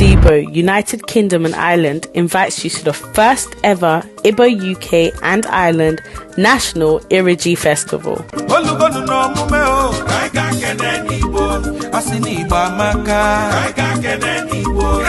Ndigbo, United Kingdom and Ireland invites you to the first ever Igbo UK and Ireland National Iriji Festival. Olugonu n'omume o, ka anyị ga kene n'Igbo. Asị n'Igbo amaka, ka anyị ga kene n'Igbo.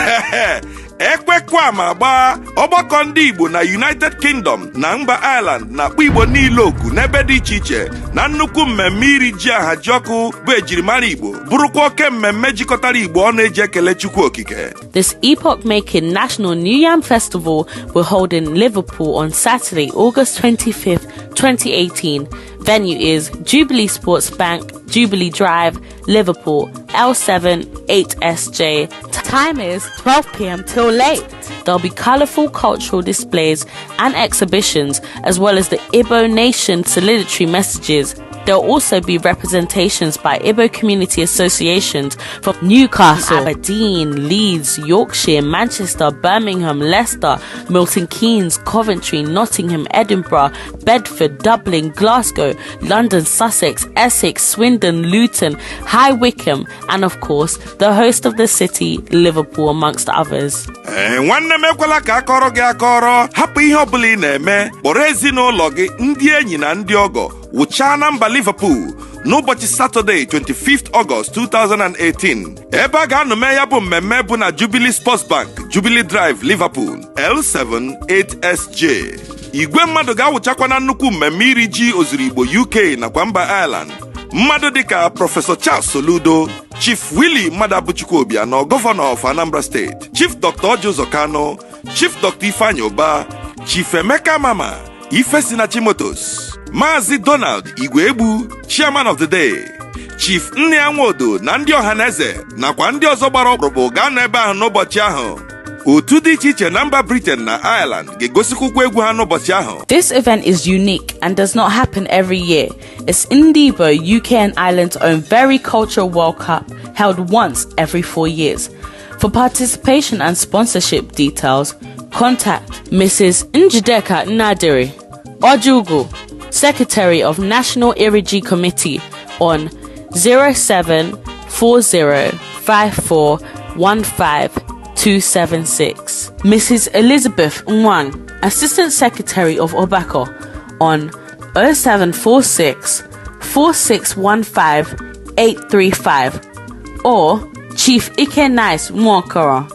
Ekwekwa ma gbaa ọgbakọ ndị Igbo na United Kingdom na mba Ireland na-akpọ Igbo niile oku n'ebe dị iche iche na nnukwu mmemme iri ji aha ji ọkụ bụ ejirimara Igbo, bụrụkwa oke mmemme jikọtara Igbo ọnụ eji ekele Chukwu Okike. This epoch making National New Yam Festival will hold in Liverpool on Saturday, August 25th, 2018. Venue is Jubilee Sports Bank, Jubilee Drive, Liverpool, L7 8SJ. Time is 12 p.m. till late. There'll be colourful cultural displays and exhibitions, as well as the Igbo Nation solidarity messages. There'll also be representations by Igbo community associations from Newcastle, Aberdeen, Leeds, Yorkshire, Manchester, Birmingham, Leicester, Milton Keynes, Coventry, Nottingham, Edinburgh, Bedford, Dublin, Glasgow, London, Sussex, Essex, Swindon, Luton, High Wycombe, and of course, the host of the city, Liverpool, amongst others. Ee, nwanne m, ekwela ka akọrọ gị akọrọ. Hapụ ihe ọbụla ị na-eme, kpọrọ ezinụlọ gị, ndị enyi na ndị ọgọ, wụchaa na mba Liverpool n'ụbọchị Satọde, 25th August 2018. Ebe a ga-anọ mee ya bụ mmemme bụ na Jubilee Sports Bank, Jubilee Drive, Liverpool, L7 8SJ. Igwe mmadụ ga-awụchakwa na nnukwu mmemme iri ji ozuru Igbo UK nakwa mba Ireland. Mmadụ dịka Prọfesọ Charles Soludo, Chief Willie Madabuchukwu Obianọ, Gọvanọ of Anambra State, Chief Dr. Orji Uzor Kalu, Chief Dr. Ifeanyi Ubah, Chief Emeka Mama Ifesinachi Motors, Maazị Donald Igwegbu, Chairman of the Day, Chief Nnia Nwodo na ndị ọhaneze nakwa ndị ọzọ gbara ọkpụrụkpụ ga-anọ ebe ahụ n'ụbọchị ahụ. Otu dị iche iche na mba Britain na Ireland ga-egosikwukwa egwu ha n'ụbọchị ahụ. This event is unique and does not happen every year. It's Ndigbo UK and Ireland's own very cultural World Cup, held once every 4 years. For participation and sponsorship details, contact Mrs. Njideka Nadiri Ojugu, Secretary of National Iriji Committee, on 0740 541 5276. Mrs. Elizabeth Nwang, Assistant Secretary of Obako, on 0746 4615 835, or Chief Ike Nice Nwokoro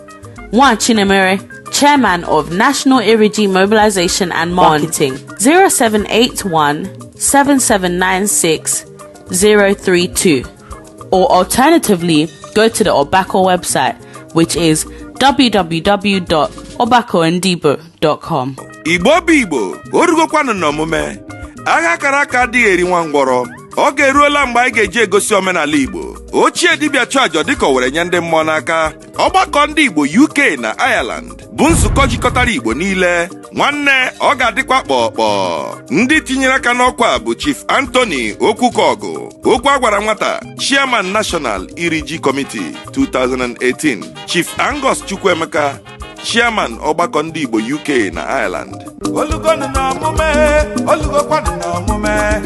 One Chinemere, Chairman of National Iriji Mobilization and Marketing, 0781 7796 032. Or alternatively, go to the Obako website, which is www.obakondigbo.com. Igbo bụ Igbo, o rugokwanụ n'omume. Agha kara aka adịghị eri nwa ngwọrọ. Oge eruola mgbe anyị ga-eji egosi omenala Igbo. Ochie dibịa chụaja dịka o were nye ndị mmụọ n'aka. Ọgbakọ ndị Igbo UK na Ireland bụ nzukọ jikọtara Igbo niile. Nwanne, ọ ga-adịkwa kpọkpọ. Ndị tinyere aka n'ọkwa bụ Chief Anthony Okwukọgụ, okwu agwara nwata, Chairman, National Iriji Committee 2018, Chief Angus Chukwuemeka, Chairman, ọgbakọ ndị Igbo UK na Ireland. Olugonu n'omume, olugokwanụ n'omume.